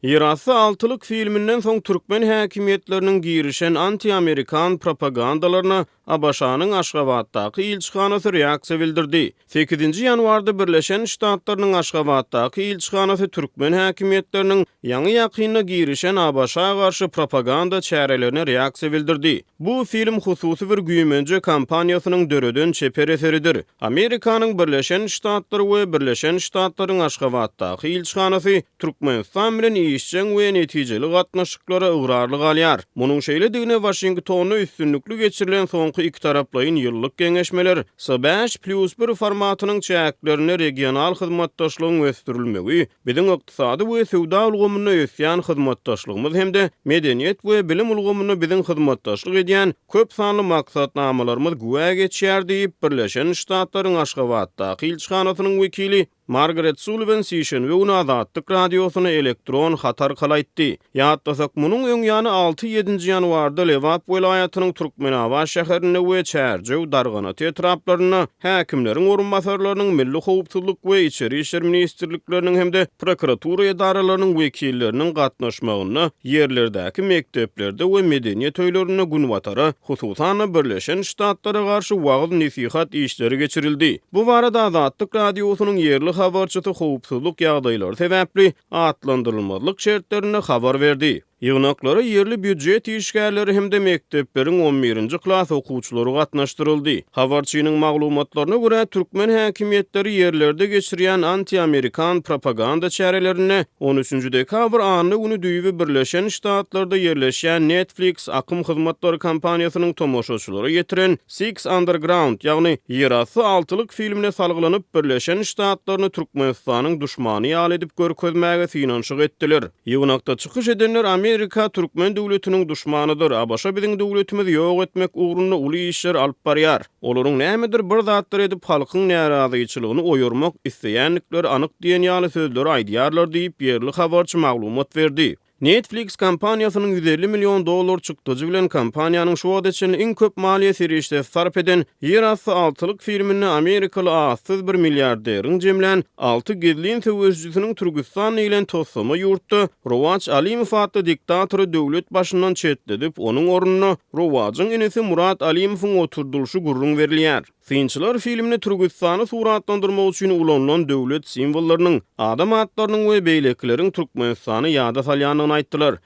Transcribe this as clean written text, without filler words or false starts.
Ýerasty altylyk filminden soň türkmen häkimiýetleriniň girişen anti-amerikan propagandalaryna ABŞ-nyň Aşgabatdaky ilçihanasy reaksiýa bildirdi. Sekizinji ýanwarda Birleşen Ştatlarynyň Aşgabatdaky ilçihanasy türkmen häkimiýetleriniň ýaňy-ýakynda girişen ABŞ-a garşy propaganda çärelerine reaksiýa bildirdi. Bu film hususy bir güýmenje kompaniýasynyň döreden çeper eseridir. Amerikanyň Birleşen Ştatlary we Birleşen Ştatlaryň Aşgabatdaky ilçihanasy Türkmenistan bilen işjeň we netijeli gatnaşyklara ygrarly galýar. Munuň şeýledigine Waşingtonda üstünlikli geçirilen soňky ikitaraplaýyn ýyllyk geňeşmeler, S bäş plýus bir formatynyň çäklerinde regional hyzmatdaşlygyň ösdürilmegi, biziň ykdysady we söwda ulgamynda ösýän hyzmatdaşlygymyz hem-de medeniýet we bilim ulgamynda biziň hyzmatdaşlyk edýän köp sanly maksatnamalarymyz güwä geçýär diýip, Birleşen Ştatlaryň Aşgabatdaky ilçihanasynyň wekili Margaret Sulliwan sişenbe güni Azatlyk Radiosyna elektron hat arkaly aýtdy. Ýatlasak, munuň öň ýany alty-ýedinji ýanwarda Lebap welaýatynyň Türkmenabat şäherinde we Çärjew, Darganata etraplarynda häkimleriň orunbasarlarynyň, Milli howpsuzlyk we Içeri işler ministrlikleriniň hem-de prokuratura edaralarynyň wekilleriniň gatnaşmagynda ýerlerdäki mekdeplerde we medeniýet öýlerinde Günbatara, hususan-da, Birleşen Ştatlara garşy wagyz-nesihat işleri geçirildi. Bu barada Azatlyk Radiosynyň ýerli habarçysy howpsuzlyk ýagdaýlary sebäpli atlandyrylmazlyk şertlerinde habar berdi. Ýygnaklara ýerli býujet işgärleri hem-de mekdepleriň on birinji klas okuwçylary gatnaşdyryldy. Habarçynyň maglumatlaryna görä, türkmen häkimiýetleri ýerlerde geçirýän anti-amerikan propaganda çärelerinde on üçünji dekabr anna güni düýbi Birleşen Ştatlarda ýerleşýän Netflix akym hyzmatlary kompaniýasynyň tomaşaçylara ýetiren Six Underground, ýagny Ýerasty altylyk filmine salgylanyp, Birleşen Ştatlaryny Türkmenistanyň duşmany ýaly edip görkezmäge synanyşyk etdiler. Ýygnakda çykyş edenler Amerika türkmen döwletiniň duşmanydyr, ABŞ biziň döwletimizi ýok etmek ugrunda uly işler alyp barýar. Olaryň nämedir bir zatlar edip halkyň närazyçylygyny oýarmak isleýändikleri anyk diýen ýaly sözleri aýdýarlar diýip, ýerli habarçy maglumat berdi. Netflix kompaniýasynyň 150 million dollar çykdajy bilen kompaniýanyň şu wagta çenli iň köp maliýe serişdesi sarp eden Ýerasty altylyk filminde amerikaly atsyz bir milliarderiň jemlän alty gizlin söweşijisiniň Türküstan diýlen toslama ýurtda Rowaç Alimow atly diktatory döwlet başyndan çetledip, onuň ornuna Rowajyň inisi Murat Alimowyň oturdylyşy gürrüň berilýär. Synçylar filmde Türküstany suratlandyrmak üçin ulanylan döwlet simwollarynyň, adam atlarynyň we beýlekileriň Türkmenistany ýada salýandygyny aýtdylar.